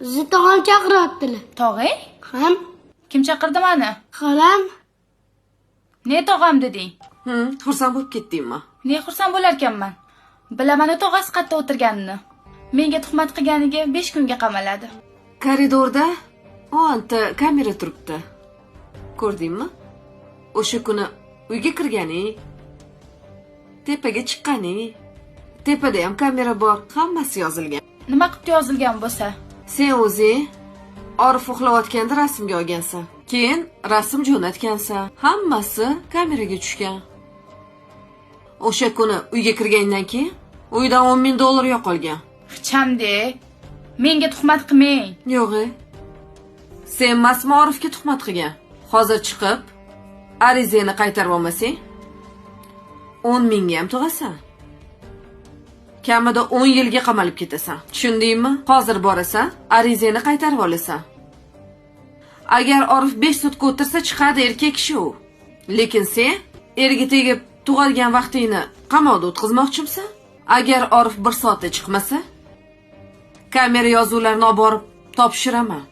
Bizni tog'am chaqiryaptilar. Tog'ang? Ham. Kim chaqirdi mani? Xolam. Ne tog'am deding? Xursand bo'lib ketdingmi? Ne xursand bo'larkanman? Bilaman u tog'asi qayerda o'tirganini. Menga tuhmat qilganiga 5 kunga qamaladi. Koridorda o'nta kamera turibdi. Ko'rdingmi? O'sha kuni uyga kirganing, tepaga chiqqaning, tepada ham kamera bor, hammasi yozilgan. Nima qilib yozilgan bo'lsa? Sen o'zing Orif uxlayotganda rasmga olgansan. Keyin rasm jo'natgansan. Hammasi kameraga tushgan. O'sha kuni uyga kirgandan keyin uydan 10 ming dollar yo'qolgan. Hichamde. Menga tuhmat qilmang. Yo'q. E. Sen emasmi Orifga tuhmat qilgan? Hozir chiqib arizangni qaytarib olmasang, 10 mingga ham tug'asan. Kamida 10 yilga qamalib ketasan. Tushundingmi? Hozir borasan, arizangni qaytarib olasan. Agar Orif 5 sutka o'tirsa chiqadi, erkak kishi u. Lekin sen erga tegib tug'adigan vaqtingni qamoqda o'tkazmoqchimisan? Agar Orif 1 soatda chiqmasa, kamera yozuvlarini olib borib topshiraman.